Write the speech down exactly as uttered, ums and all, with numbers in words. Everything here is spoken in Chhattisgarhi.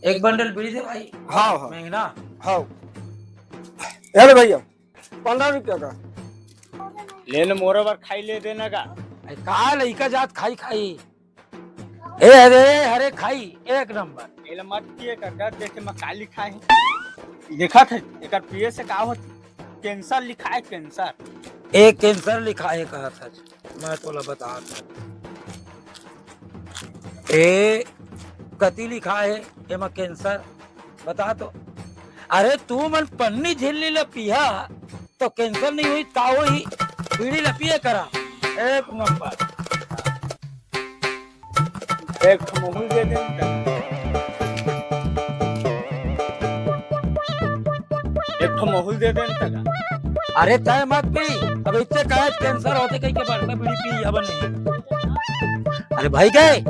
एक बंडल बीड़ी दे भाई। हाँ, हाँ। महंगा। हाँ। अरे भैया, पंद्रह रुपया का। ले न मोरो बर खाई ले देना का। अरे का लइका जात खाई खाई। ए अरे, अरे खाई एक नंबर। एला मत पिए कर, डर देखे मैं काली खाए। देखा थे, एकर पिए से का होत? कैंसर लिखा है, कैंसर। ए कैंसर लिखा है, कहा था। मैं तोला बता था। ए कति लिखा है, एमा कैंसर? बता तो। अरे तू मन पन्नी झिल्ली ल पिया तो कैंसर नहीं हुई, का होही? बीड़ी ल पिए करा। एक नंबर। एक ठो महुल दे दे। एक ठो महुल दे दे। अरे तय मत पी, अब इतने कहे कैंसर होते कहीं के बढ़ता बीड़ी पी अब नहीं। अरे भाई गए,